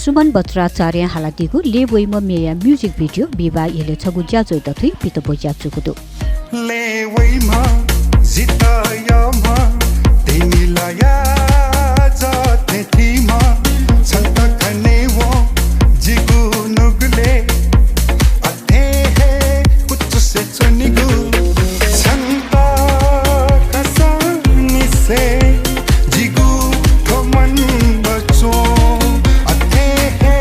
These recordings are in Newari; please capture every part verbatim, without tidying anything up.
सुमन बज्राचार्यं हालादीगु लय् वइम्ह म्येया music video विवाह यलय् छगू ज्याझ्वः दथुइ पित ब्वज्याचूगु दु। लय् वइम्ह, जितः यःम्ह, तिमिलाया जथें थीम्ह, छन्त खनेवं जिगु नुगलय् अथे हे कुचुसे च्वनीगु, छन्त खसंनिसें जिगु थ्व मन बच्वं अथे हे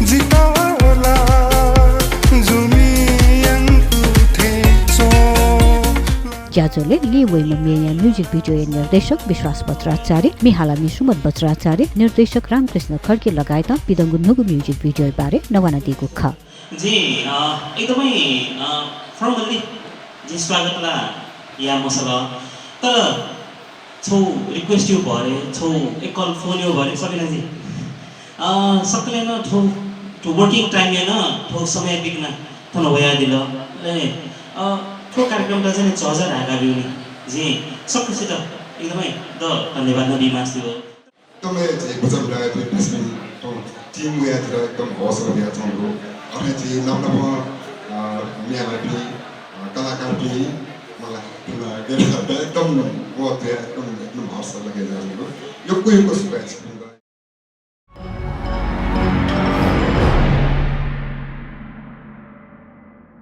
जितः ला जुमि यंकु थें च्वं। ज्याझ्वलय् लय् वइम्ह म्येया music video-या निर्देशक विश्वास बज्राचार्य, म्ये हालामि सुमन बज्राचार्य, निर्देशक रामकृष्ण खड्गी लगायतं पिदंगु न्हूगु music video-या बारे नवानादीगु खः। जिं, अ, एकदमै, अ, formally जिं स्वागत ला याये मसल। तर छौ request-या भरय्, छौ एकल phone-या भरय् सबिना जी, अ, सकलें नं थ्व, थ्व working time-या नं थ्व समय बिकना थन वयादिल। अले, अ, थ्व कार्यक्रमत चाहिँ झःझः धायेकाब्यूनि। जिं सकसित एकदमै द धन्यवाद नं बी मास्ति वः। एकदमै झी भुजं मिलाय् थ्व बिस्मिं थ्व team वयादिल, एकदम हौसला बियाच्वंगु। अथे झी नाप नापं, अ, म्ये हालापिं, अ, कलाकारपिं, मला, अ, एकदम वःतया एकदम, एकदम हौसला लगे जुयाच्वंगु। यक्व यक्व सुभाय् छिकपिं।